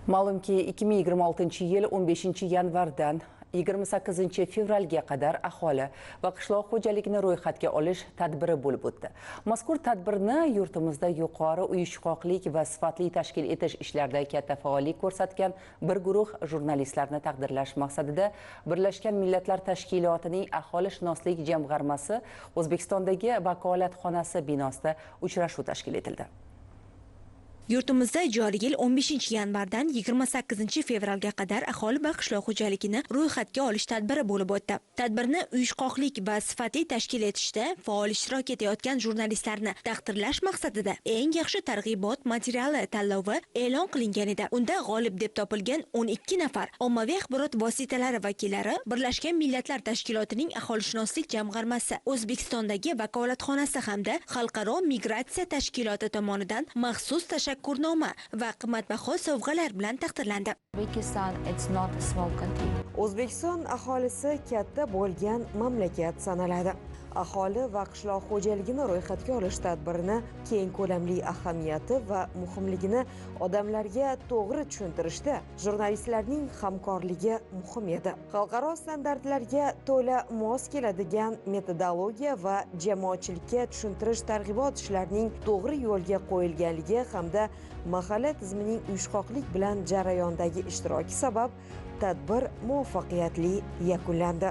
Ma'lumki, 2026-yil 15-yanvardan 28-fevralga qadar aholi va qishloq xo'jaligini ro'yxatga olish tadbiri bo'lib o'tdi. Mazkur tadbirni yurtimizda yuqori uyushqoqlik va sifatli tashkil etish ishlarida katta faollik ko'rsatgan bir guruh jurnalistlarni taqdirlash maqsadida Birlashgan Millatlar Tashkilotining aholishunoslik jamg'armasi O'zbekistondagi vakolatxonasi binosida uchrashuv tashkil etildi. Yurtimizda joriy yil 15-yanvardan 28-fevralga qadar aholi va qishloq xo'jaligini ro'yxatga olish tadbiri bo'lib o'tdi. Tadbirni uyushqoqlik va sifatli tashkil etishda faol ishtirok etayotgan jurnalistlarni taqdirlash maqsadida eng yaxshi targ'ibot materiali tanlovi e'lon qilingan edi. Unda g'olib deb topilgan 12 nafar ommaviy axborot vositalari vakillari Birlashgan Millatlar Tashkilotining aholishunoslik jamg'armasi O'zbekistondagi vakolatxonasi hamda Xalqaro migratsiya tashkiloti tomonidan maxsus tashakkur tashakkurnoma va qimmatbaho sovg'alar bilan taqdirlandi. O'zbekiston aholisi katta bo'lgan mamlakat sanaladi. Aholi va qishloq xo'jaligini ro'yxatga olish tadbirini keng ko'lamli ahamiyati va muhimligini odamlarga to'g'ri tushuntirishda jurnalistlarning hamkorligi muhim edi. Xalqaro standartlarga to'la mos keladigan metodologiya va jamoatchilikka tushuntirish targ'ibot ishlarining to'g'ri yo'lga qo'yilganligi hamda mahalla tizimining uyushqoqlik bilan jarayondagi ishtiroki sabab tadbir muvaffaqiyatli yakunlandi.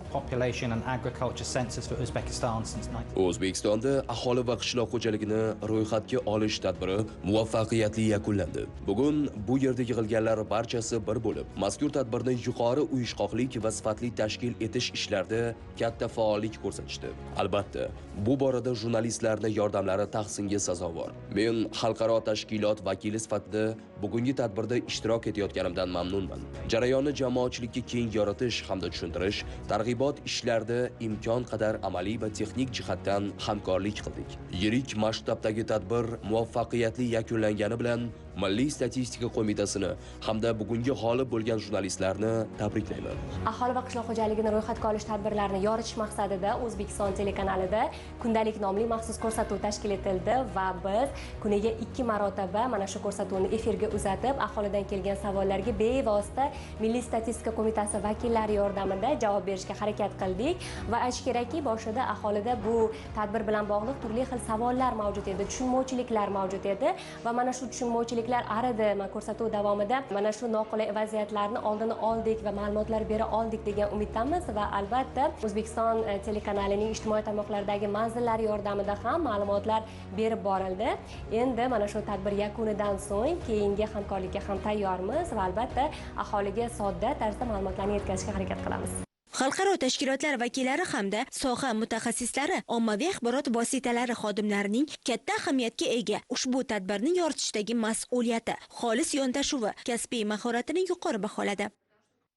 O'zbekistonda aholi va qishloq xo'jaligini ro'yxatga olish tadbiri muvaffaqiyatli yakunlandi. Bugun bu yerda yig'ilganlar barchasi bir bo'lib, mazkur tadbirni yuqori uyushqoqlik va sifatli tashkil etish ishlarida katta faollik ko'rsatishdi. Albatta, bu borada jurnalistlarning yordamlari tahsinga sazovor. Men xalqaro tashkilot vakili sifatida bugungi tadbirda ishtirok etayotganimdan mamnunman. Jarayonni jamoatchilikka keng yoritish hamda tushuntirish, targ'ibot ishlarida imkon qadar amaliy va texnik jihatdan hamkorlik qildik. Yirik masshtabdagi tadbir muvaffaqiyatli yakunlangani bilan Milliy statistika qo'mitasini hamda bugungi g'olib bo'lgan jurnalistlarni tabriklayman. Aholi va qishloq xo'jaligini ro'yxatga olish tadbirlarini yoritish maqsadida O'zbekiston telekanalida Kundalik nomli maxsus ko'rsatuv tashkil etildi va biz kuniga 2 marotaba mana shu ko'rsatuvni efirga uzatib, aholidan kelgan savollarga bevosita Milliy statistika qo'mitasi vakillari yordamida javob berishga harakat qildik va aytish kerakki, boshida aholida bu tadbir bilan bog'liq turli xil savollar mavjud edi, tushunmovchiliklar mavjud edi va mana shu tushunmovchiliklar aridi. Ko'rsatuv davomida mana shu noqulay vaziyatlarni oldini oldik va ma'lumotlar bera oldik degan umiddamiz va albatta O'zbekiston telekanalining ijtimoiy tarmoqlardagi manzillari yordamida ham ma'lumotlar berib borildi. Endi mana shu tadbir yakunidan so'ng keyingi hamkorlikka ham tayyormiz va albatta aholiga sodda tarzda ma'lumotlarni yetkazishga harakat qilamiz. Xalqaro tashkilotlar vakillari hamda soha mutaxassislari ommaviy axborot vositalari xodimlarining katta ahamiyatga ega ushbu tadbirni yoritishdagi mas'uliyati, xolis yondashuvi, kasbiy mahoratini yuqori baholadi.